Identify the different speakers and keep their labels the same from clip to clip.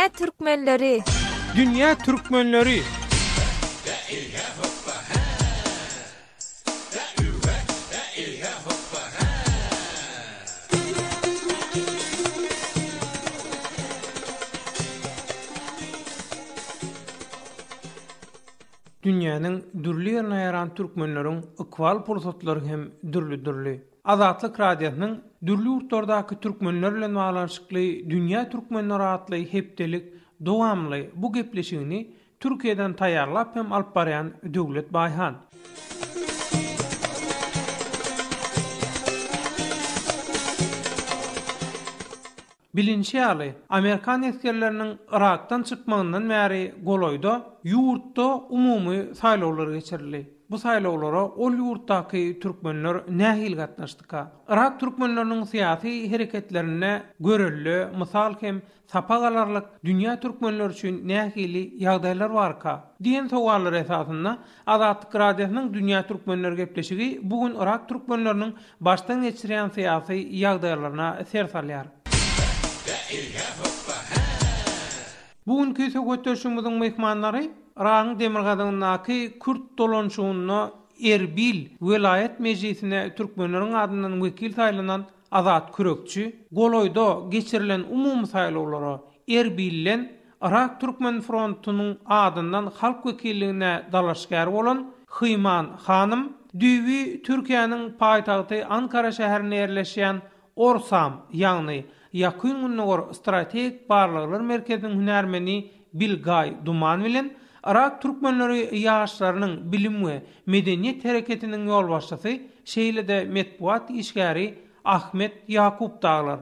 Speaker 1: Dünýä türkmenleri!
Speaker 2: Dünýä türkmenleri! Dünýäniň dürli ýerine ýaran türkmenleriň ykbal pursatlary hem dürli-dürli. Azatlyk Radiosynyň dürli ýurtlardaky türkmenler bilen baglanyşykly Dünýä türkmenleri atly hepdelik dowamly bu gepleşigini Türkiýeden taýýarlap hem alyp barýan Döwlet Baýhan. Bilinşi ýaly, amerikan esgerleriniň Yrakdan çykmagyndan bäri golaýda ýurtda umumy saýlawlar geçirildi. Bu saýlawlara ol ýurtdaky türkmenler nähili gatnaşdyka? Yrak türkmenleriniň syýasy hereketlerinde görelde, mysal hem sapak alarlyk dünýä türkmenleri üçin nähili ýagdaýlar barka? Diýen sowallar esasynda Azatlyk Radiosynyň Dünýä Türkmenleri gepleşigi bu gün yrak türkmenleriniň başdan geçirýän syýasy ýagdaýlaryna ser salýar. Bu günki söhbetdeşligimiziň myhmanlary Yragyň demirgazygyndaky kürt dolanyşygynda Erbil welaýat mejlisine türkmenleriň adyndan wekil saýlanan Azat Kürekçi, golaýda geçirilen umumy saýlawlara Erbilden Yrak Türkmen frontunyň adyndan halk wekilligine dalaşgär bolan Hyman hanym, düýbi Türkiýäniň paýtagty Ankara şäherinde ýerleşýän ORSAM, ýagny Ýakyn Gündogar strategik barlaglar merkeziniň hünärmeni Bilgaý Duman bilen Yrak türkmenleri ýaşlarynyň bilim we medeniýet hereketiniň ýolbaşçysy, şeýle-de metbugat işgäri Ahmet Ýakup dagylar.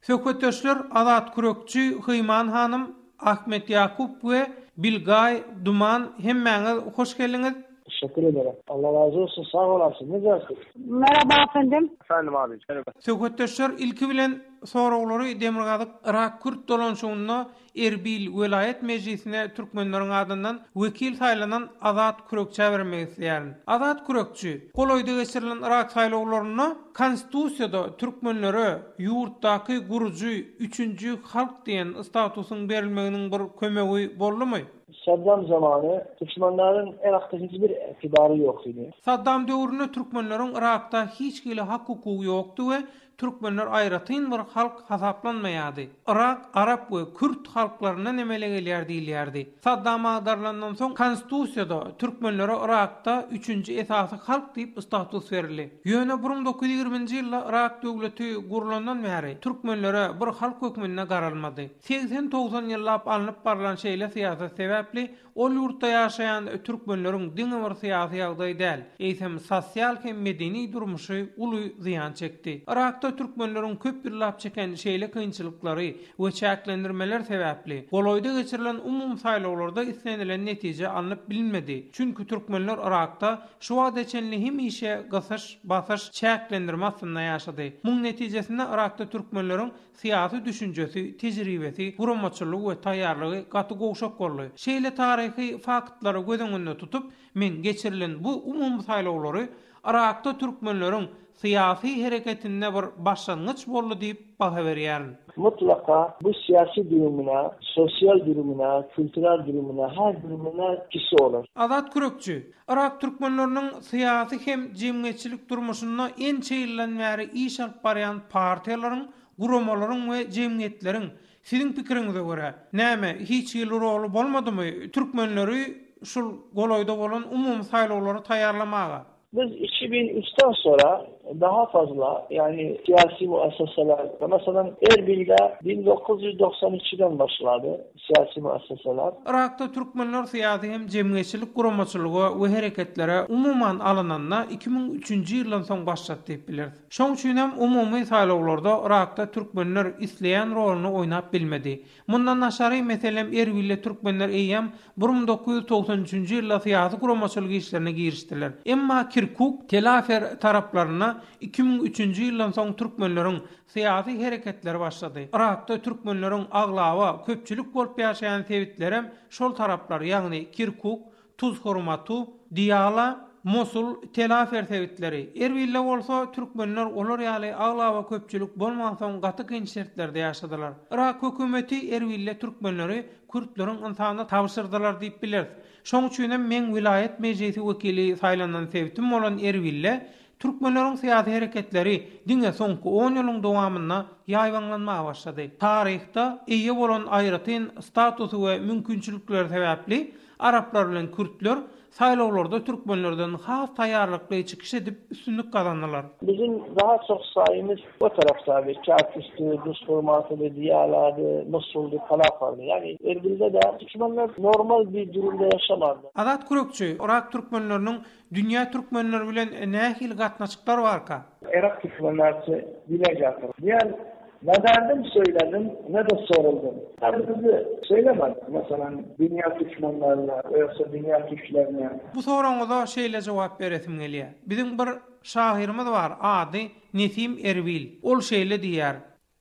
Speaker 2: Söhbetdeşler Azat Kürekçi, Hyman hanym, Ahmet Ýakup we Bilgaý Duman hemmäňiz hoş geldiňiz.
Speaker 3: Teşekkür ederim. Allah razı olsun sag olasyn necesiz?
Speaker 4: Merhaba efendim.
Speaker 5: Efendim abi merhaba.
Speaker 2: Söhbetdeşler ilki bilen soraglary Demirgazyk Yrak kürt dolanşygynda Erbil welaýat mejlisine türkmenleriň adyndan wekil saýlanan Azat Kürekçä bermek isleýärin. Azat Kürekçi, golaýda geçirilen Yrak saýlawlarynda Konstitusiýada türkmenlere ýurtdaky gurujy üçünji halk diýen statusyň berilmeginiň bir kömegi boldumy?
Speaker 3: Saddam zamany türkmenleriň Yrakda hiç bir itibarı yok idi.
Speaker 2: Saddam döwründe türkmenleriň Yrakda hiç hili hak-hukugy ýokdy we Türkmenler aýratyn bir halk hasaplanmaýardy. Yrak arap we kürt halklaryndan emele gelýär diýilýärdi. Saddam agdarylandan soň konstitusiýada türkmenlere Yrakda üçünji esasy halk diýip status berildi. Ýöne 1920-nji ýylda Yrak döwleti gurlandan bäri türkmenlere bir halk hökmünde garalmady. Segsen-togsan ýyllap alnyp barlan şeýle syýasat sebäpli Ol ýurtda ýaşaýan türkmenleriň diňe bir syýasy ýagdaýy däl, eýsem sosial hem medeni durmuşy uly zyýan çekdi. Yrakda türkmenleriň köp ýyllap çeken şeýle kynçylyklary we çäklendirmeler sebäpli, golaýda geçirilen umumy saýlawlarda islenilen netije alnyp bilinmedi. Çünki türkmenler Yrakda şu wagta çenli hemişe gysyş, basyş, çäklendirme astynda ýaşady. Muň netijesinde Yrakda türkmenleriň Syýasy düşünjesi, tejribesi, guramaçylygy we taýýarlygy gaty gowşak boldy. Şeýle taryhy faktlary göz öňünde tutup, men geçirilen bu umumy saýlawlary Yrakda türkmenleriň syýasy hereketinde bir başlangyç boldy diýip baha berýärin.
Speaker 3: Mutlaka bu syýasy durumuna, sosial durumuna, kültürel durumuna, her durumuna etkisi olur.
Speaker 2: Azat Kürekçi, Yrak türkmenleriniň syýasy hem jemgyýetçilik durmuşynda ençe ýyldan bäri iş alyp barýan partiýalaryň, guramalaryň we jemgyýetleriň, siziň pikiriňize görä, näme, hiç hili roly bolmadymy türkmenleri şul golaýda bolan umumy saýlawlara taýýarlamaga?
Speaker 3: Biz 2003'ten sonra daha fazla yani siyasi müesseseler mesela Erbil'de 1992'den başladı siyasi müesseseler.
Speaker 2: Yrakda türkmenler syýasy hem jemgyýetçilik guramaçylyga we hereketlere umuman alynanda 2003-nji ýyldan soň başlady diýip bileris. Şoň üçin hem umumy saýlawlarda Yrakda türkmenler isleýän roluny oýnap bilmedi. Mundan daşary, meselem, Erbilde türkmenler eýýäm 1993-nji ýylda syýasy guramaçylyk işlerine girişdiler. Emma Kirkuk, Telafer taraplarynda 2003-nji ýyldan soň türkmenleriň syýasy hereketleri başlady. Yrakda türkmenleriň aglaba köpçülik bolup ýaşaýan sebitlerem şol taraplar, ýagny Kirkuk, Tuzhurmatu, Diýala, Mosul, Telafer sebitleri. Erbilde bolsa türkmenler olar ýaly aglaba köpçülik bolmansoň gaty kyn şertlerde ýaşadylar. Yrak hökümeti Erbilde türkmenleri kürtleriň ynsanyna tabşyrdylar diýip bileris. Şoň üçinem meň welaýat mejlisi wekili saýlanan sebitim bolan Erbilde türkmenleriň syýasy hereketleri diňe soňky on ýylyň dowamynda ýaýbaňlanmaga başlady. Taryhda eýe bolan aýratyn statusy we mümkinçilikleri sebäpli araplar bilen kürtler saýlawlarda türkmenlerden has taýýarlykly çykyş edip üstünlik gazandylar.
Speaker 3: Bizim daha çok sayımız o taraftadı. Kerkük'tü, Duzhurmatı'dı, Diyala'dı, Musul'du, Kalafar'dı. Yani Erbil'de de Türkmenler normal bir durumda yaşamadı.
Speaker 2: Azat Kürekçi, Yrak türkmenleriniň dünýä türkmenleri bilen nähili gatnaşyklar barka?
Speaker 3: Yrak türkmenlerçe dile getir. Diğer ne derdim söyledim ne de soruldum. Derdimizi söylemedik. Meselem dünya Türkmenlerine veya dünya Türklerine.
Speaker 2: Bu soragyňyza şeýle jogap beresim gelýär. Biziň bir şahyrymyz bar, ady Nesim Erbil. Ol şeýle diýýär,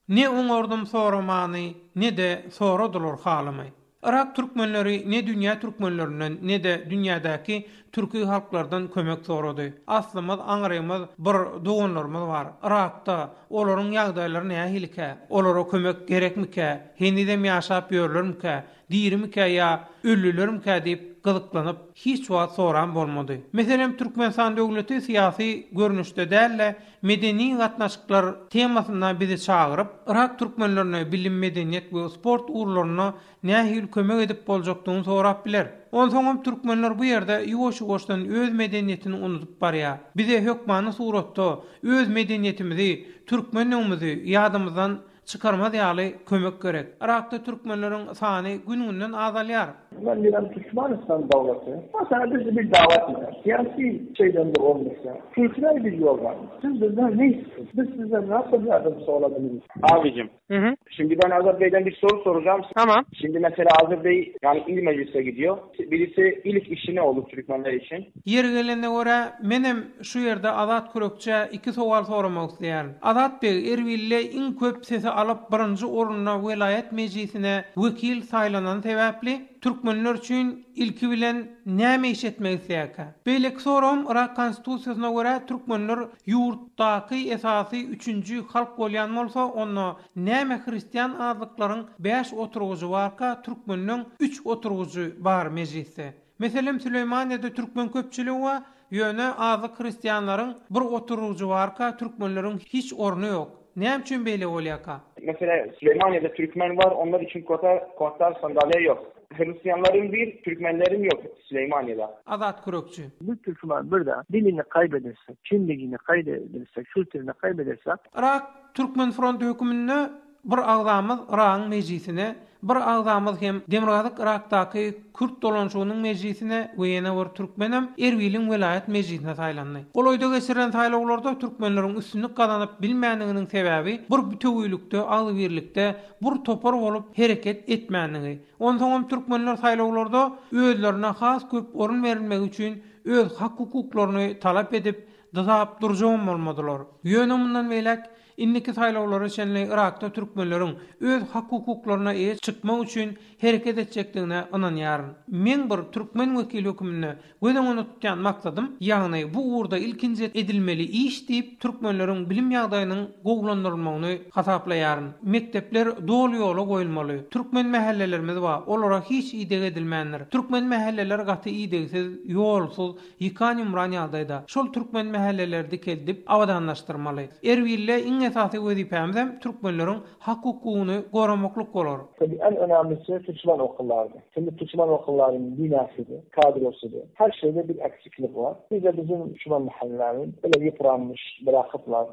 Speaker 2: Ne oňardym soramany, ne-de soradylar halymy. Yrak türkmenleri ne dünýä türkmenlerinden, ne-de dünýädäki türki halklardan kömek sorady. Aslymyz, aňrymyz bir doganlarymyz bar. Yrakda olaryň ýagdaýlary nähilikä? Olara kömek gerekmikä? Henizem ýaşap ýörlermikä? Dirimikä ýa öldülermikä diýip gyzyklanyp, hiç wagt soran bolmady. Meselem, Türkmenistan döwleti syýasy görnüşde däl-de, medeni gatnaşyklar temasynda bizi çagyryp, yrak türkmenlerine bilim, medeniýet we sport ugurlarynda nähili kömek edip boljakdygyny sorap biler. Onsoňam türkmenler bu ýerde ýuwaş-ýuwaşdan öz medeniýetini unudyp barýar. Bize hökmany suratda öz medeniýetimizi, türkmenligimizi ýadymyzdan çykarmaz ýaly kömek gerek. Yrakda türkmenleriň sany gün-günden azalýar.
Speaker 3: Ben diýýän Türkmenistan döwleti masalan bizi bir dawet eder. Syýasy şeyden de olmasa, kültürel bir ýol bar. Siz bizden ne istiyorsunuz? Biz size nasıl yardımcı olabiliriz?
Speaker 1: Abicim. Hı hı. Şimdi ben Azat Bey'den bir soru soracağım.
Speaker 2: Tamam.
Speaker 1: Şimdi mesela Azat Bey yani il meclise gidiyor. Birisi ilk işi ne olur Türkmenler için?
Speaker 2: Ýeri gelende görä, menem şu ýerde Azat Kürekçä iki sowal soramak isleýärin. Azat beg Erbilde iň köp sesi alyp birinji orunda welaýat mejlisine wekil saýlanany sebäpli, türkmenler üçin ilki bilen näme iş etmek isleýärkä? Beýleki soragym Yrak konstitusiýasyna görä türkmenler ýurtdaky esasy üçünji halk bolýan bolsa onda näme hristian azlyklaryň bäş oturgyjy barka türkmenleň üç oturgyjy bar mejlisde? Meselem Süleýmaniýede türkmen köpçüligi bar, ýöne azlyk hristianlaryň bir oturgyjy barka türkmenleriň hiç orny ýok. Näme üçin beýle bolýaka?
Speaker 1: Meselem Süleýmaniýede türkmen bar, onlar üçin kota kota sandalye ýok. Hristianlaryň bir, türkmenleriň ýok Süleýmaniýede.
Speaker 2: Azat Kürekçi.
Speaker 3: Bir türkmen birde dilini kaýbederse, kimligini kaýbederse, kültürüni kaýbederse.
Speaker 2: Yrak Türkmen fronty höküminde Bir agzamyz Yragyň mejlisine, bir agzamyz hem Demirgazyk Yrakdaky kürt dolanşygynyň mejlisine we ýene bir türkmenem Erbiliň welaýat mejlisine saýlandy. Golaýda geçirilen saýlawlarda türkmenleriň üstünlik gazanyp bilmändiginiň sebäbi bir bütewilikde, agzybirlikde, bir topar bolup hereket etmänligi. Onsoňam türkmenler saýlawlarda özlerine has köp orun berilmegi üçin öz hak-hukuklaryny talap edip, dyzap durjagam bolmadylar. Ýöne mundan beýläk Indiki saýlawlara çenli Yrakda türkmenleriň öz hak-hukuklaryna eýe çykmak üçin hereket etjekdigine ynanýaryn. Meň bir türkmen wekili höküminde göz öňünde tutýan maksadym, ýagny bu ugurda ilkinji edilmeli iş diýip, türkmenleriň bilim ýagdaýynyň gowulandyrylmagyny hasaplaýaryn. Mekdepler doly ýola goýulmaly. Türkmen mähellelerimiz bar, olara hiç ideg edilmändir. Türkmen mähelleleri gaty idegsiz, ýolsuz, Ýykan-ýumran ýagdaýda şol türkmen mähelleleri dikeldip, abadanlaşdyrmaly. Erbilde iň esasy wezipämizem türkmenleriň hak-hukugyny goramaklyk bolar.
Speaker 3: Tabii en önemlisi Türkmen okullardy. Şimdi Türkmen okullarının binasydy, kadrosydy. Her şeyde bir eksiklik bar. Bir de bizim Türkmen mahallelerin öyle yıpranmış, bırakıplar.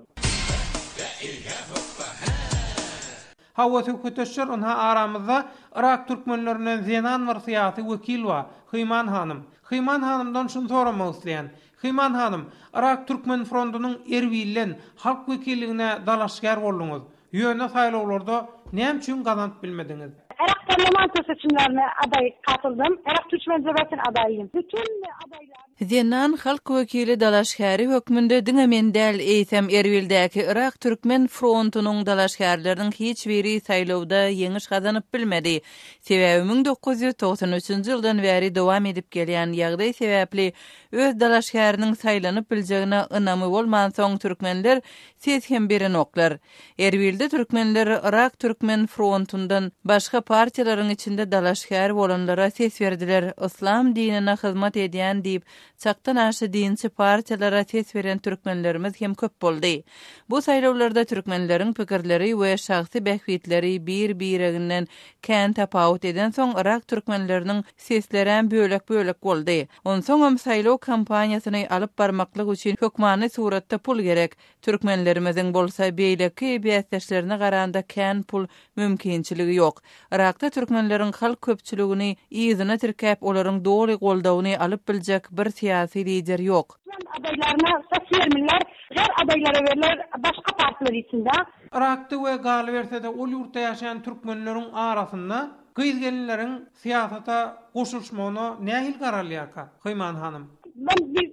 Speaker 2: Hawa söhbetdeşler ynha aramyzda Yrak türkmenlerinden zenan bir syýasy wekil bar, Hyman hanym. Hyman hanymdan şuny soramak isleýän. Hyman hanym, Yrak Türkmen frondunyň Erbilden halk wekilligine dalaşgär bolduňyz. Ýöne saýlawlarda näme üçin gazanyp bilmediňiz?
Speaker 4: Yrakdan. Parlamento seçimlerine aday katyldym. Yrak Türkmen Cebhesin adayıyım. Bütün adaylar.
Speaker 5: Zenan halk wekili dalaşgäri hökmünde diňe men däl, eýsem Erbildäki Yrak Türkmen frontunyň dalaşgärleriniň hiç biri saýlawda ýeňiş gazanyp bilmedi. Sebäbi 1993-nji ýyldan bäri dowam edip gelýän ýagdaý sebäpli öz dalaşgäriniň saýlanyp biljegine ynamy bolmansoň türkmenler ses hem berenoklar. Erbilde türkmenler Yrak Türkmen frontundan başga partiýalaryň içinde dalaşgär bolanlara ses berdiler. Yslam dinine hyzmat edýän diýip çakdan aşa dinçi partiýalara ses beren türkmenlerimiz hem köp boldy. Bu saýlawlarda türkmenleriň pikirleri we şahsy bähbitleri bir-bireginden kän tapawut edensoň Yrak türkmenleriniň seslerem bölek-bölek boldy. Onsoňam saýlaw kampaniýasyny alyp barmaklyk üçin hökmany suratda pul gerek. Türkmenlerimiziň bolsa beýleki bäsdeşlerine garanda kän pul mümkinçiligi ýok. Yrakda türkmenleriň halk köpçüligini yzyna tirkäp olaryň doly goldawyny alyp biljek bir syýasy lider ýok.
Speaker 4: Türkmen adaylaryna ses bermiller, her adaylara berler başga partiler içinde.
Speaker 2: Yrakda we galyberse-de ol ýurtda ýaşaýan türkmenleriň arasynda gyz-gelinleriň syýasata goşulyşmagyna nähili garalýarka, Hyman hanym?
Speaker 4: Men bir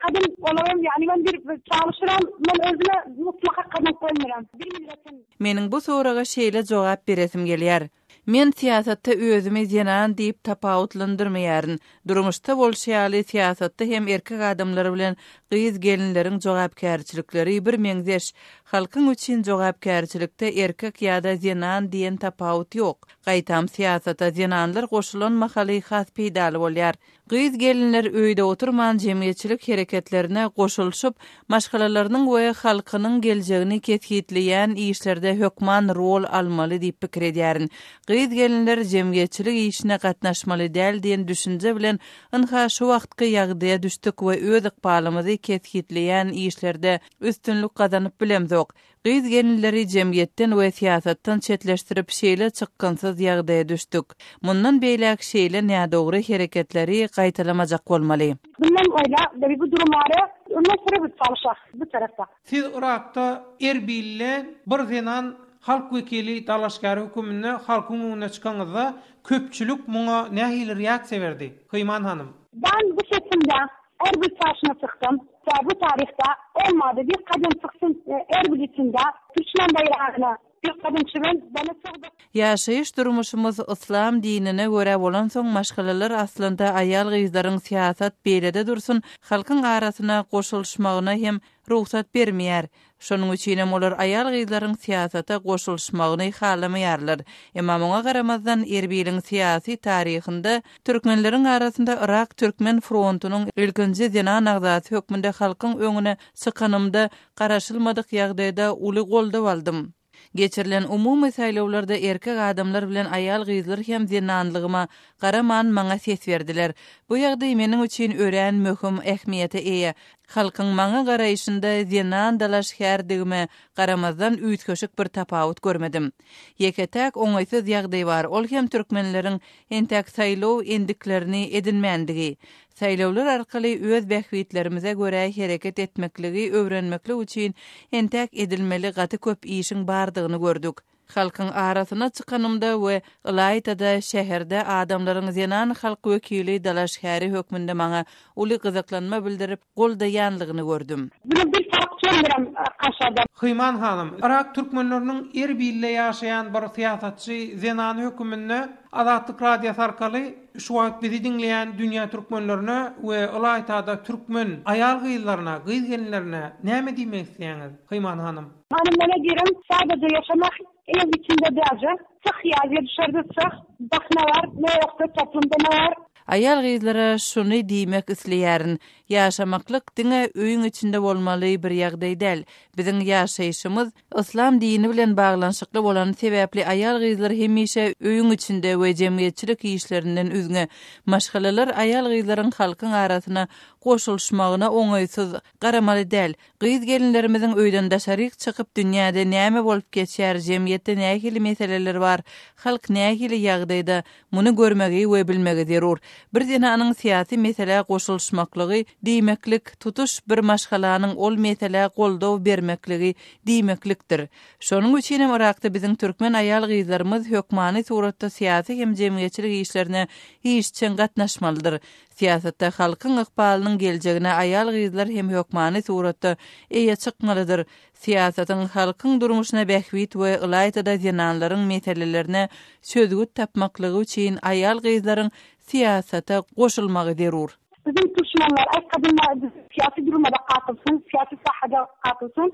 Speaker 4: kadyn olaram ýagny men bir çalyşyram men özüme mutlaka kadyn goýmaram bir milletin.
Speaker 5: Meniň bu soraga şeýle jogap beresim gelýär. Men syýasatda özümi zenan diýip tapawutlandyrmaýaryn. Durmuşda bolşy ýaly, syýasatda hem erkek adamlar bilen gyz-gelinleriň jogapkärçilikleri birmeňzeş. Halkyň üçin jogapkärçilikde erkek ýa-da zenan diýen tapawut ýok. Gaýtam syýasata zenanlar goşulan mahaly has peýdaly bolýar. Gyz-gelinler öýde oturman jemgyýetçilik hereketlerine goşulyşyp, maşgalalarynyň we halkynyň geljegini kesgitleýän işlerde hökman rol almaly diýip pikir edýärin. Gyz-gelinler jemgyýetçilik işine gatnaşmaly däl diýen düşünje bilen ynha şu wagtky ýagdaýa düşdük we öz ykbalymyzy kesgitleýän işlerde üstünlik gazanyp bilemzok. Gyz-gelinleri jemgyýetden we syýasatdan çetleşdirip şeýle çykgynsyz ýagdaýa düşdük. Mundan beýläk şeýle nädogry hereketleri gaýtalamajak bolmaly.
Speaker 4: Bundan oýla we bu durumlary ondan sonra biz çalyşak bu tarafda.
Speaker 2: Siz Yrakda Erbilde bir zenan halk wekili dalaşgäri höküminde halkyň öňüne çykaňyzda köpçülik muňa nähili reaksiýa berdi? Hyman hanym.
Speaker 4: Ben bu seçimde Erbil çarşyna çykdym. Bu taryhda olmady bir kadyn çyksyn Erbil içinde türkmen baýragyny bir kadyn çygan bana çogda.
Speaker 5: Ýaşaýyş durmuşymyz yslam dinine görä bolansoň maşgalalar aslynda aýal-gyzlaryň syýasat beýlede dursun halkyň arasyna goşulyşmagyna hem rugsat bermeýär. Şonuň üçinem olar aýal-gyzlaryň syýasata goşulyşmagyny halamaýarlar. Emma muňa garamazdan, Erbiliň syýasy taryhynda türkmenleriň arasynda Yrak türkmen frontunyň ilkinji zenan agzasy hökmünde halkyň öňüne çykanymda garaşylmadyk ýagdaýda uly goldaw aldym. Geçirilen umumy saýlawlarda erkek adamlar bilen aýal-gyzlar hem zenanlygyma garaman maňa ses berdiler. Bu ýagdaý meniň üçin örän möhüm ähmiýete eýe. Halkyň maňa garaýşynda zenan dalaşgärdigime garamazdan üýtgeşik bir tapawut görmedim. Ýeke-täk oňaýsyz ýagdaý bar, ol hem türkmenleriň entäk saýlaw endiklerini edinmändigi. Saýlawlar arkaly öz bähbitlerimize görä hereket etmekligi öwrenmeklik üçin entäk edilmeli gaty köp işiň bardygyny gördük. Halkyň arasyna çykanymda we ylaýta-da şäherde adamlaryň zenan halk wekili dalaşgäri hökmünde maňa uly gyzyklanma bildirip goldaýanlygyny gördüm.
Speaker 4: Bunu bir tarapçandyram kaşada.
Speaker 2: Hyman hanym, Yrak türkmenleriniň Erbilde ýaşaýan bir syýasatçy zenany höküminde Azatlyk Radiosy arkaly şu wagt bizi diňleýän dünýä türkmenlerine we ylaýta-da türkmen aýal-gyzlaryna, gyz-gelinlerine näme diýmek isleýäňiz, Hyman hanym?
Speaker 4: Hanym näme diýerin, sadaja ýaşamak ev içinde daže, çyk ýazýa dışarda çyk, bak ne bar, ne ýokda toplumda ne bar.
Speaker 5: Aýal-gyzlara şuny diýmek isleýärin, ýaşamaklyk diňe öýüň içinde bolmaly bir ýagdaý däl. Biziň ýaşaýşymyz yslam dini bilen baglanyşykly bolany sebäpli aýal-gyzlar hemişe öýüň içinde we jemgyýetçilik işlerinden üzňe. Maşgalalar aýal-gyzlaryň halkyň arasyna. goşulyşmagyna oňaýsyz garamaly däl. Gyz-gelinlerimiziň öýden daşaryk çykyp dünýäde näme bolup geçýär, jemgyýetde nähili meseleler bar, halk nähili ýagdaýda, muny görmegi we bilmegi zerur. Bir zenanyň syýasy meselä goşulyşmaklygy diýmeklik, tutuş bir maşgalanyň ol meselä goldaw bermekligi diýmeklikdir. Şonuň üçinem Yrakda biziň türkmen aýal-gyzlarymyz hökmany suratda syýasy hem jemgyýetçilik işlerine işjeň gatnaşmalydyr. Syýasatda halkyň ykbalynyň geljegine aýal-gyzlar hem hökmany suratda eýe çykmalydyr. Syýasatyň halkyň durmuşyna bähbit we ylaýta-da zenanlaryň meselelerine çözgüt tapmaklygy üçin aýal-gyzlaryň syýasata goşulmagy zerur.
Speaker 4: Biziň türkmenler aý kadynlar syýasy durmada katylsyn syýasy sahada katylsyn.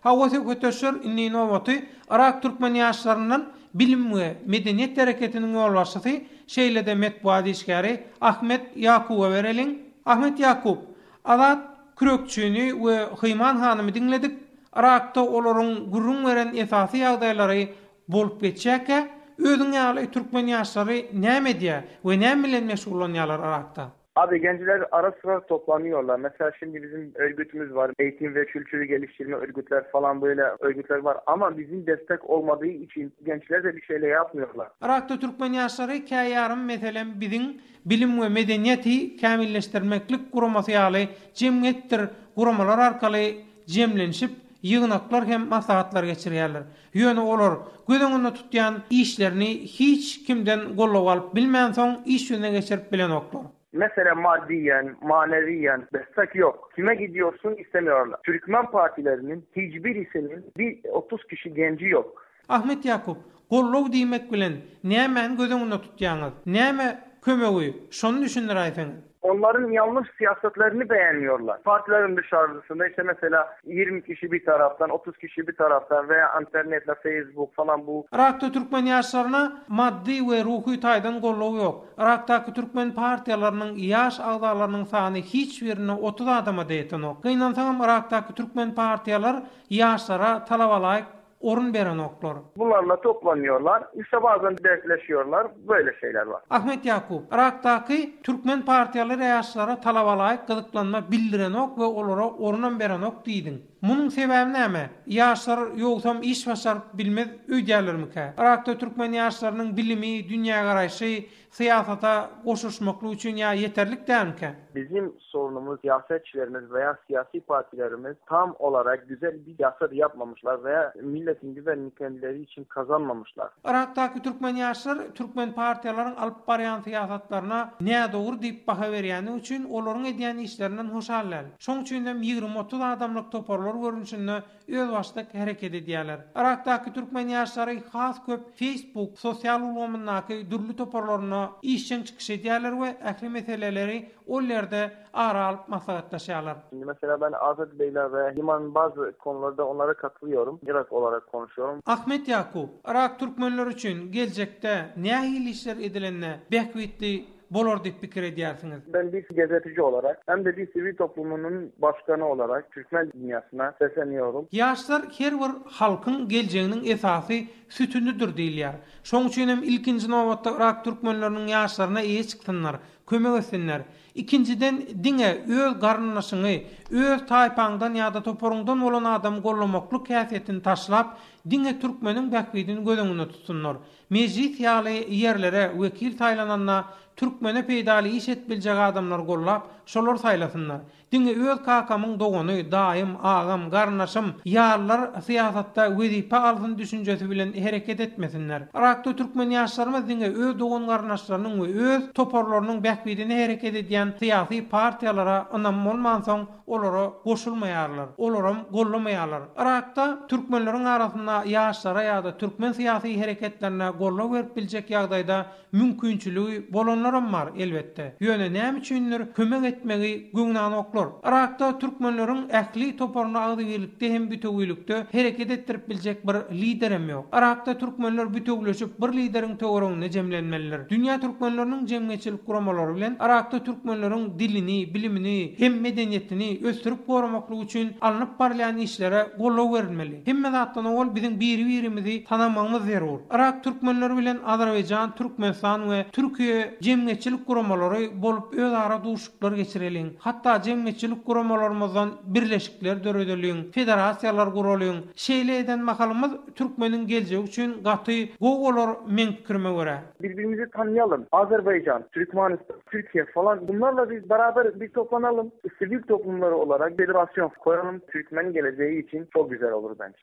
Speaker 2: Hawa söhbetdeşler indi nobaty Yrak türkmen ýaşlaryndan Bilim we medeniýet hereketiniň ýolbaşçysy şeýle-de metbugat işgäri Ahmet Ýakuba bereliň. Ahmet Ýakup, Azat Kürekçini we Hyman hanymy diňledik. Yrakda olaryň gürrüň beren esasy ýagdaýlary Bolup geçýärkä, özüň ýaly türkmen ýaşlary näme edýär we näme bilen meşgullanýarlar Yrakda?
Speaker 1: Abi gençler ara sıra toplanıyorlar. Mesela şimdi bizim örgütümüz var. Eğitim ve kültürü geliştirme örgütler falan böyle örgütler var. Ama bizim destek olmadığı için gençler de bir şeyle yapmıyorlar.
Speaker 2: Yrakda türkmen ýaşlary käýarym meselem biziň Bilim we medeniýeti kämilleşdirmeklik guramasy ýaly jemgyýetdir guramalar arkaly jemlenişip ýygnaklar hem maslahatlar geçirýärler. Ýöne olar göz öňünde tutýan işlerini hiç kimden goldaw alyp bilmänsoň iş ýüzüne geçirip bilenoklar.
Speaker 1: Meselem maddiyen, maneviyen destek yok. Kime gidiyorsun istemiyorlar. Türkmen partilerinin hiçbirisinin bir 30 kişi genci yok.
Speaker 2: Ahmet Ýakup, goldaw diýmek bilen nämäni göz öňünde tutýaňyz? Näme kömegi? Şony düşündiräýseňiz.
Speaker 1: Onların yanlış siyasetlerini beğenmiyorlar. Partilerin dışarısında işte mesela 20 kişi bir taraftan, 30 kişi bir taraftan veya internetle Facebook falan bu.
Speaker 2: Yrakda türkmen ýaşlaryna maddy we ruhy taýdan goldaw ýok. Yrakdaky türkmen partiýalarynyň ýaş agzalarynyň sany hiç birinde 30 adama-da ýetenok. Gynansaňam Yrakdaky türkmen partiýalar ýaşlara talabalaýyk orun berenoklar.
Speaker 1: Bularla toplanýarlar, işte bazen dertleşiyorlar, böyle şeyler bar.
Speaker 2: Ahmet Ýakup, Yrakdaky türkmen partiýaly ýaşlara talabalaýyk gyzyklanma bildirenok we olara orunam berenok diýdiň. Munuň sebäbi näme? Ýaşlar ýogsam iş başaryp bilmez öýdýärlermikä? Yrakda türkmen ýaşlarynyň bilimi, dünýägaraýşy, syýasata goşulyşmaklyk üçin ýa ýeterlik dälmikä?
Speaker 1: Bizim sorunumuz siyasetçilerimiz veya siyasi partilerimiz tam olarak güzel bir siyaset yapmamışlar veya milletin güvenini kendileri için kazanmamışlar.
Speaker 2: Yrakdaky türkmen ýaşlar türkmen partiýalaryň alyp barýan syýasatlaryna nädogry diýip baha berýäni üçin olaryň edýän işlerinden hoşal däl. Şoň üçinem ýigrimi-otuz adamlyk toparlar görnüşinde özbaşdak hereket edýärler. Yrakdaky türkmen ýaşlary has köp Facebook sosial ulgamyndaky dürli toparlarynda işjeň çykyş edýärler we ähli meseleleri ol ýerde ara alyp maslahatlaşýarlar.
Speaker 1: Şimdi mesela ben Azat Beyle ve Liman bazı konularda onlara katılıyorum. Irak olarak konuşuyorum.
Speaker 2: Ahmet Ýakup, Yrak türkmenleri üçin geljekde nähili işler edilende bähbitli bolar diýip pikir edýärsiňiz?
Speaker 1: Ben bir gazeteci olarak hem de bir sivil toplumunun başkanı olarak Türkmen dünyasına sesleniyorum.
Speaker 2: Ýaşlar her bir halkyň geljeginiň esasy sütünidir diýilýär. Şoň üçin hem ilkinji nobatda yrak türkmenleriniň ýaşlaryna eýe çyksynlar, kömek etsinler. Ikinjiden diňe öz garyndaşyňy, öz taýpaňdan ýa-da toparyňdan bolan adamy gollamaklyk häsiýetini taşlap, diňe türkmeniň bähbidini göz öňünde tutsynlar. Mejlis ýaly ýerlere wekil saýlananda türkmene peýdaly iş edip biljek adamlary gollap, şolary saýlasynlar. Diňe öz kakamyň dogany, daýym, agam, garyndaşym ýalylar syýasatda wezipe alsyn düşünjesi bilen hereket etmesinler. Yrakda türkmen ýaşlarymyz diňe öz dogan-garyndaşlarynyň we öz toparlarynyň bähbidine hereket edýän syýasy partiýalara ynamy bolmansoň olara goşulmaýarlar, olaram gollamaýarlar. Yrakda türkmenleriň arasynda ýaşlara ýa-da türkmen syýasy hereketlerine goldaw berip biljek ýagdaýda mümkinçiligi bolanlaram bar, elbetde. Ýöne näme üçindir kömek etmegi göwnanoklar. ýoklar. Yrakda türkmenleriň ähli toparyny agzybirlikde hem bütewilikde hereket etdirip biljek bir liderem ýok. Yrakda türkmenler bütewleşip bir lideriň töwereginde jemlenmelidir. Dünýä türkmenleriniň jemgyýetçilik guramalary bilen Yrakda türkmenleriň dilini, bilimini hem medeniýetini ösdürip goramaklyk üçin alnyp barylýan işlere goldaw berilmeli. Hemme zatdan owal biziň biri-birimizi tanamagymyz zerur. Yrak türkmenleri bilen Azerbaýjan, Türkmenistan we Türkiýe jemgyýetçilik guramalary bolup özara duşuşyklar geçireliň. Hatda jemgyýetçilik guramalarymyzdan birleşikler döredeliň, federasiýalar guralyň. Şeýle eden mahalymyz türkmeniň geljegi üçin gaty gowy bolar meň pikirime görä.
Speaker 1: Birbirimizi tanıyalım. Azerbaycan, Türkmenistan, Türkiye falan bunlarla biz beraber bir toplanalım. Sivil toplumları olarak federasyon koyalım. Türkmen geleceği için çok güzel olur bence.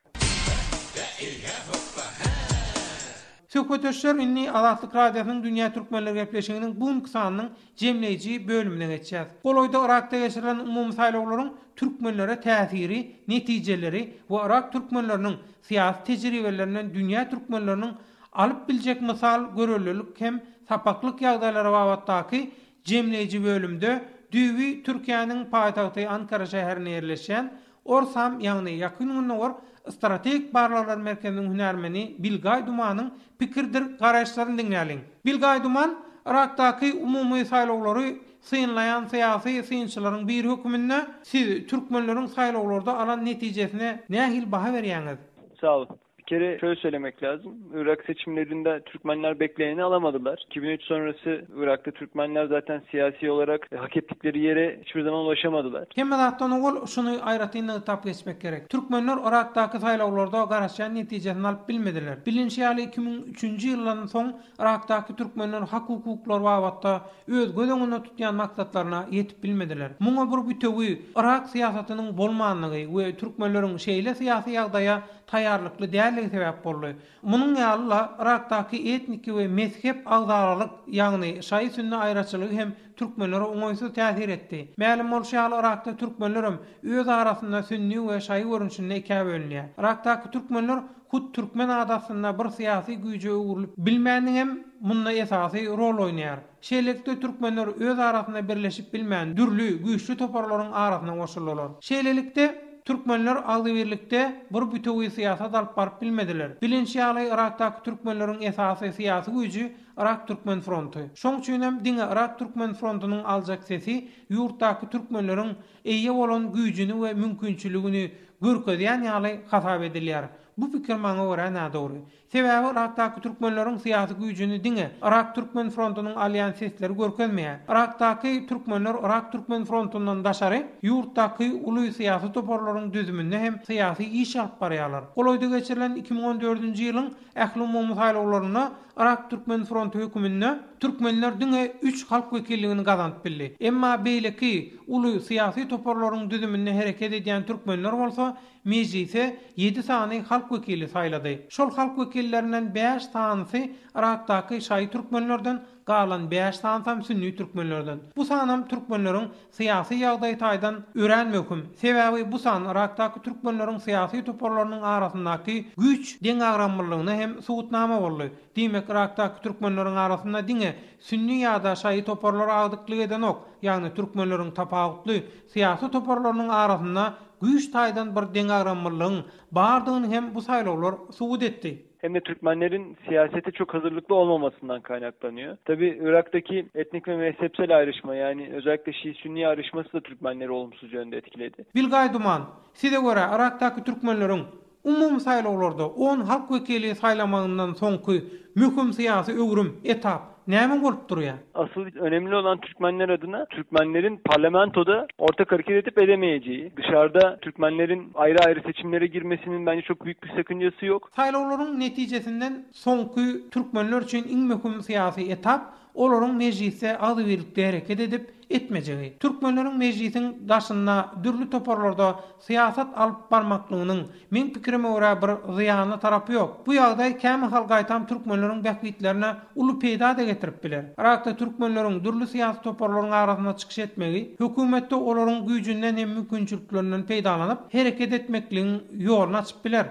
Speaker 2: Söhbetdeşler indi Azatlyk Radiosynyň Dünýä Türkmenleri gepleşiginiň bu günki sanynyň jemleýji bölümine geçýäs. Golaýda Yrakda geçirilen umumy saýlawlaryň türkmenlere täsiri, netijeleri we yrak türkmenleriniň syýasy tejribelerinden dünýä türkmenleriniň alyp biljek mysal görelilik hem sapaklyk ýagdaýlary babatdaky jemleýji bölümde düýbi Türkiýäniň paýtagty Ankara şäherinde ýerleşýän Orsam, ýagny Ýakyn Gündogar strategik barlaglar merkeziniň hünärmeni Bilgaý Dumanyň pikirdir garaýyşlaryny diňläliň. Bilgaý Duman, Yrakdaky umumy saýlawlary synlaýan syýasy synçylaryň biri höküminde siz türkmenleriň saýlawlarda alan netijesine nähili baha berýäňiz?
Speaker 6: Sag bol. Bir kere şöyle söylemek lazım. Irak seçimlerinde Türkmenler bekleneni alamadılar. 2003 sonrası Irak'ta Türkmenler zaten siyasi olarak hak ettikleri yere hiçbir zaman ulaşamadılar.
Speaker 2: Hemme zatdan owal şuny aýratyn nygtap geçmek gerek. Türkmenler Yrakdaky saýlawlarda garaşýan netijesini alyp bilmediler. Bilinşi ýaly 2003-nji ýyldan soň Yrakdaky türkmenler hak-hukuklary babatda öz göz öňünde tutýan maksatlaryna ýetip bilmediler. Muňa bir bütewi Yrak syýasatynyň bolmanlygy we türkmenleriň şeýle syýasy ýagdaýa taýýarlykly däldigi sebäp boldy. Munuň ýaly-la, Yrakdaky etniki we mezhep agzalalyk, ýagny şaýy-sünni aýraçylygy hem türkmenlere oňaýsyz täsir etdi. Mälim bolşy ýaly, Yrakda türkmenlerem öz arasynda sünni we şaýy görnüşinde ikä bölünýär. Yrakdaky türkmenler hut türkmen ady astynda bir syýasy güýje öwrülip bilmändigem munda esasy rol oýnaýar. Şeýlelikde türkmenler öz arasynda birleşip bilmän dürli güýçli toparlaryň arasyna goşuldylar. Şeýlelikde türkmenler agzybirlikde bir bütewi syýasat alyp baryp bilmediler. Bilinşi ýaly Yrakdaky türkmenleriň esasy syýasy güýji Yrak Türkmen Fronty. Şoň üçinem diňe Yrak Türkmen Frontunyň aljak sesi ýurtdaky türkmenleriň eýe bolan güýjüni we mümkinçiligini görkezýän ýaly hasap edilýär. Bu pikir maňa görä nädogry. Sebäbi Yrakdaky türkmenleriň syýasy güýjüni diňe Yrak Türkmen Frontunyň alýan sesleri görkezmeýär. Yrakdaky türkmenler Yrak Türkmen Frontundan daşary ýurtdaky uly syýasy toparlaryň düzüminde hem syýasy iş alyp barýarlar. Golaýda geçirilen 2014-nji ýylyň ählumumy saýlawlarynda Yrak Türkmen Fronty höküminde türkmenler diňe üç halk wekilligini gazanyp bildi. Emma beýleki uly syýasy toparlaryň düzüminde hereket edýän türkmenler bolsa Mejlise ýedi sany halk wekili saýlady. Şol halk wekillerinden bäş sanysy Yrakdaky şaýy türkmenlerden, galan bäş sanysam sünni türkmenlerden. Bu sanam türkmenleriň syýasy ýagdaýy taýdan örän möhüm. Sebäbi bu san Yrakdaky türkmenleriň syýasy toparlarynyň arasyndaky güýç deňagramlylygyna hem subutnama boldy. Diýmek, Yrakdaky türkmenleriň arasynda diňe sünni ýa-da şaýy toparlar agdyklyk edenok, ýagny türkmenleriň tapawutly syýasy toparlarynyň arasynda güýç taýdan bir deňagramlylygyň bardygyny hem bu saýlawlar subut etdi.
Speaker 6: Hem de türkmenlerin siyasete çok hazırlıklı olmamasından kaynaklanıyor. Tabii Irak'taki etnik ve mezhepsel ayrışma yani özellikle Şii-Sünni ayrışması da türkmenleri olumsuz yönde etkiledi.
Speaker 2: Bilgaý Duman, Size görä Yrakdaky türkmenleriň Umumy saýlawlarda on halk wekili saýlamagyndan soňky möhüm syýasy öwrüm, etap, näme bolup durýar?
Speaker 6: Asyl önemli olan Türkmenler adına Türkmenlerin parlamentoda ortak hareket edip edemeyeceği, dışarıda Türkmenlerin ayrı ayrı seçimlere girmesinin bence çok büyük bir sakıncası yok.
Speaker 2: Saýlawlaryň netijesinden soňky türkmenler üçin iň möhüm syýasy etap olaryň mejlisde agzybirlikde hereket edip, etmejegi. Türkmenleriň mejlisiň daşynda dürli toparlarda syýasat alyp barmaklygynyň, meň pikirime görä bir zyýanly tarapy ýok. Bu ýagdaý kämahal gaýtam türkmenleriň bähbitlerine uly peýda-da getirip biler. Yrakda türkmenleriň dürli syýasy toparlaryň arasynda çykyş etmegi, hökümetde olaryň güýjünden hem mümkinçiliklerinden peýdalanyp, hereket etmekligiň ýoluny açyp biler.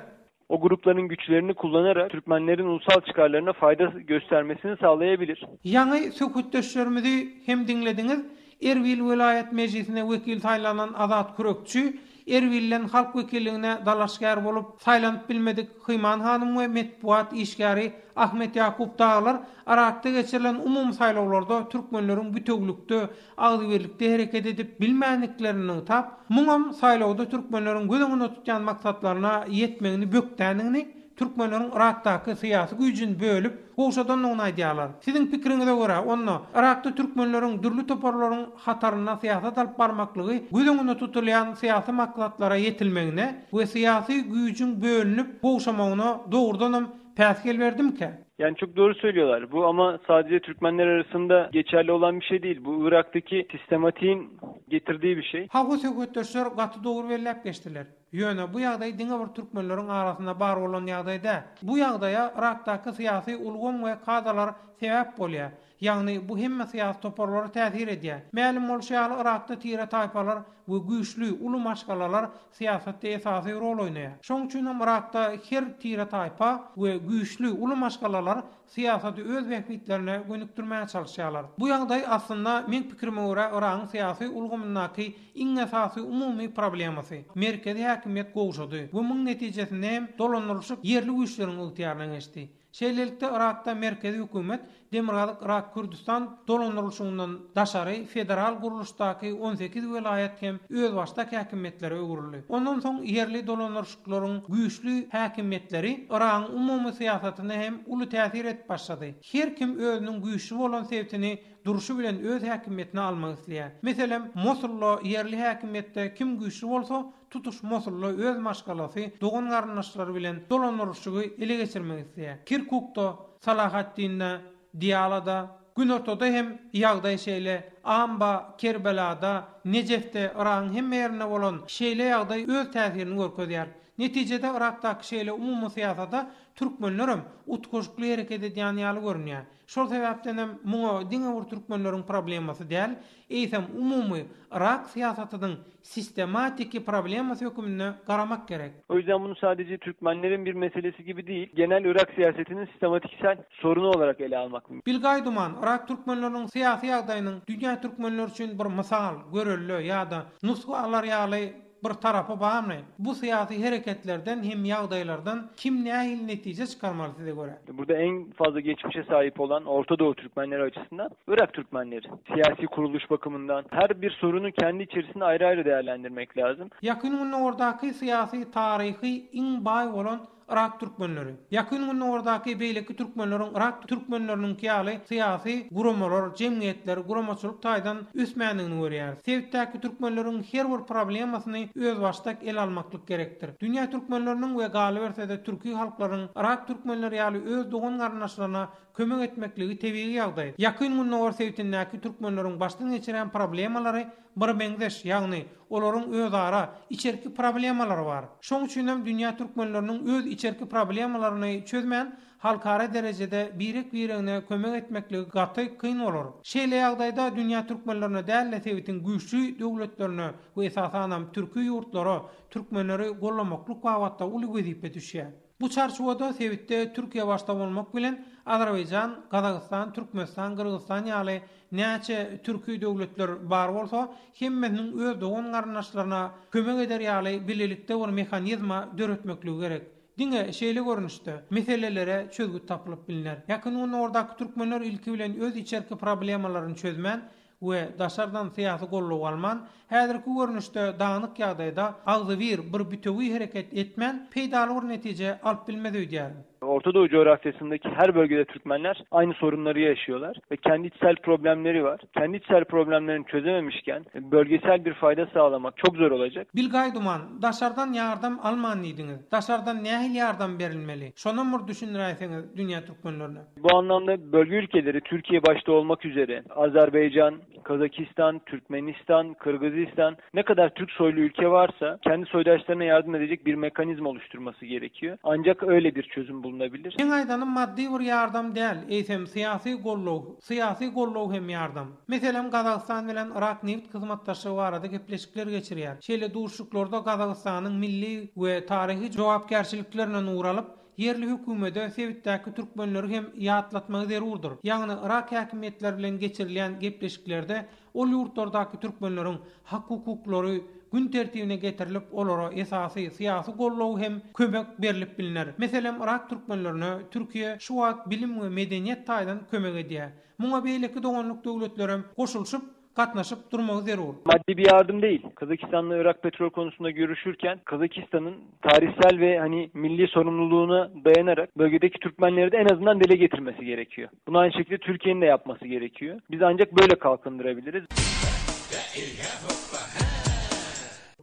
Speaker 6: O grupların güçlerini kullanarak Türkmenlerin ulusal çıkarlarına fayda göstermesini sağlayabilir.
Speaker 2: Ýaňy söhbetdeşlerimizi hem diňlediňiz. Erbil welaýat mejlisine wekil saýlanan Azat Kürekçi, Erbilden halk wekilligine dalaşgär bolup saýlanyp bilmedik Hyman hanym we metbugat işgäri Ahmet Ýakup dagylar Yrakda geçirilen umumy saýlawlarda türkmenleriň bütewlikde, agzybirlikde hereket edip bilmändiklerini nygtap, muňam saýlawda türkmenleriň göz öňünde tutýan maksatlaryna ýetmegini bökdändigini türkmenleriň Yrakdaky syýasy güýjüni bölüp, gowşadandygyny aýdýarlar. Siziň pikiriňize görä, onda, Yrakda türkmenleriň dürli toparlaryň hatarynda syýasat alyp barmaklygy göz öňünde tutulýan syýasy maksatlara ýetilmegine we syýasy güýjüň bölünip gowşamagyna dogrudanam päsgel berdimikä?
Speaker 6: Yani çok doğru söylüyorlar. Bu ama sadece Türkmenler arasında geçerli olan bir şey değil. Bu Irak'taki sistematiğin getirdiği bir şey.
Speaker 2: Hawa söhbetdeşler gaty dogry belläp geçdiler. Ýöne bu ýagdaý diňe bir türkmenleriň arasynda bar bolan ýagdaý däl. Bu ýagdaýa Yrakdaky syýasy ulgam we kadalar sebäp bolýar. Ýagny bu hemme syýasy toparlara täsir edýär. Mälim bolşy ýaly Yrakda tire-taýpalar we güýçli, uly maşgalalar syýasatda esasy rol oýnaýar. Şoň üçin hem Yrakda her tire-taýpa we güýçli, uly maşgalalar syýasaty öz bähbitlerine gönükdirmäge çalyşýarlar. Bu ýagdaý aslynda meň pikirime görä Yragyň syýasy ulgamyndaky iň esasy umumy problemasy. Merkezi häkimiýet gowşady we muň netijesinde hem dolandyrylyşyk ýerli güýçleriň ygtyýaryna geçdi. Şeýlelikde Yrakda merkezi hökümet Demirgazyk Yrak Kürdüstan dolandyrylyşygyndan daşary federal gurluşdaky 18 welaýat hem özbaşdak häkimiýetlere öwrüldi. Ondan soň ýerli dolandyryşyklaryň güýçli häkimiýetleri Yragyň umumy syýasatyna hem uly täsir edip başlady. Her kim özüniň güýçli bolan sebitini durşy bilen öz häkimiýetine almak isleýär. Meselem, Mosulda ýerli häkimiýetde kim güýçli bolsa, tutuş Mosulda öz maşgalasy, dogan-garyndaşlary bilen dolandyryşygy ele geçirmek isleýär. Kirkukda, Salahaddinde, Diýalada, günortada hem ýagdaý şeýle, Amba, Kerbelada, Nejefde, Yragyň hemme ýerinde bolan şeýle ýagdaý öz täsirini görkezýär. Netijede Yrakdaky şeýle umumy syýasata türkmenlerem utgaşykly hereket edýän ýaly görünýär. Şol sebäpdenem muňa diňe bir türkmenleriň problemasy däl, eýsem umumy yrak syýasatynyň sistematiki problemasy höküminde garamak gerek.
Speaker 6: O yüzden bunu sadece Türkmenlerin bir meselesi gibi değil, genel Irak siyasetinin sistematiksel sorunu olarak ele almak mümkün.
Speaker 2: Bilgaý Duman, Yrak türkmenleriniň syýasy ýagdaýynyň dünýä türkmenleri üçin bir mysal, görelde ýa-da nusga alar ýaly Bir tarapy barmy? Bu syýasy hereketlerden hem ýagdaýlardan kim nähili netije çykarmaly size görä?
Speaker 6: Burada en fazla geçmişe sahip olan Orta Doğu Türkmenleri açısından Irak Türkmenleri. Siyasi kuruluş bakımından her bir sorunu kendi içerisinde ayrı ayrı değerlendirmek lazım.
Speaker 2: Ýakyn Gündogardaky syýasy taryhy iň baý bolan Yrak türkmenleri. Ýakyn Gündogardaky beýleki türkmenleriň Yrak türkmenleriniňki ýaly syýasy guramalar, jemgyýetler guramaçylyk taýdan ösmändigini görýäris. Sebitdäki türkmenleriň her bir problemasyny özbaşdak ele almaklyk gerekdir. Dünýä türkmenleriniň we galyberse-de türki halklaryň Yrak türkmenleri ýaly öz dogan-garyndaşlaryna kömek etmekligi tebigy ýagdaý. Ýakyn Gündogar sebitindäki türkmenleriň başdan geçirýän problemalary birmeňzeş, ýagny olaryň özara, içerki problemalary bar. Şoň üçinem dünýä türkmenleriniň öz içerki problemalaryny çözmän, halkara derejede birek-biregine kömek etmekligi gaty kyn bolar. Şeýle ýagdaýda dünýä türkmenlerine däl-de sebitiň güýçli döwletlerine we esasanam türki ýurtlara türkmenleri gollamaklyk babatda uly wezipe düşýär. Bu çarçuwada sebitde Türkiýe başda bolmak bilen Azerbaýjan, Gazagystan, Türkmenistan, Gyrgyzystan ýaly näçe türki döwletler bar bolsa, hemmesiniň öz dogan-garyndaşlaryna kömek eder ýaly bilelikde bir mehanizma döretmekligi gerek. Diňe şeýle görnüşde meselelere çözgüt tapylyp bilner. Ýakyn Gündogardaky türkmenler ilki bilen öz içerki problemalaryny çözmän, we daşardan syýasy goldaw alman, häzirki görnüşde dagynyk ýagdaýda agzybir bir bütewi hereket etmän, peýdaly bir netije alyp bilmez öýdýärin.
Speaker 6: Orta Doğu coğrafyasındaki her bölgede Türkmenler aynı sorunları yaşıyorlar ve kendi içsel problemleri var. Kendi içsel problemlerini çözememişken bölgesel bir fayda sağlamak çok zor olacak.
Speaker 2: Bilgaý Duman, daşardan ýardam alman diýdiňiz. Daşardan nähili ýardam berilmeli? Şonam bir düşündiräýseňiz dünýä türkmenlerine.
Speaker 6: Bu anlamda bölge ülkeleri Türkiye başta olmak üzere Azerbaycan, Kazakistan, Türkmenistan, Kırgızistan ne kadar Türk soylu ülke varsa kendi soydaşlarına yardım edecek bir mekanizma oluşturması gerekiyor. Ancak öyle bir çözüm bulunabilir.
Speaker 2: Meň aýdanym maddy bir ýardam däl, eýsem syýasy goldaw, syýasy goldaw hem ýardam. Meselem Gazagystan bilen Yrak nebit hyzmatdaşlygy barada gepleşikler geçirýär. Şeýle duşuşyklarda Gazagystanyň milli we taryhy jogapkärçiliklerinden ugur alyp, Ýerli hökümede sebitdäki türkmenleri hem ýatlatmagy zerurdyr. Ýagny Yrak häkimiýetleri bilen geçirilýän gepleşiklerde ol ýurtlardaky türkmenleriň hak-hukuklary gün tertibine getirilip olara esasy syýasy goldaw hem kömek berlip bilner. Meselem Yrak türkmenlerine Türkiýe şu wagt bilim we medeniýet taýdan kömek edýär. Muňa beýleki doganlyk döwletlerem goşulyşyp gatnaşyp durmagy zerur.
Speaker 6: Maddi bir yardım değil. Kazakistan'la Irak petrol konusunda görüşürken Kazakistan'ın tarihsel ve hani milli sorumluluğuna dayanarak bölgedeki Türkmenleri de en azından dile getirmesi gerekiyor. Bunu aynı şekilde Türkiye'nin de yapması gerekiyor. Biz ancak böyle kalkındırabiliriz.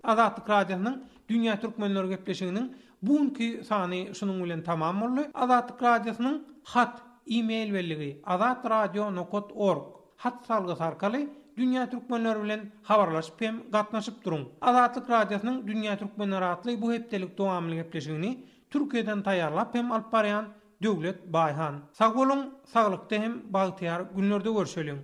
Speaker 2: Azatlyk Radiosynyň Dünýä Türkmenleri gepleşiginiň bu günki sany şunuň bilen tamam boldy. Azatlyk Radiosynyň hat, e-mail belligi, azatradio nokat org, hat salgysy arkaly Dünýä Türkmenleri bilen habarlaşyp hem gatnaşyp duruň. Azatlyk Radiosynyň Dünýä Türkmenleri atly bu hepdelik dowamly gepleşigini Türkiýeden taýýarlap hem alyp barýan Döwlet Baýhan. Sag boluň, saglykda hem bagtyýar günlerde görşeliň!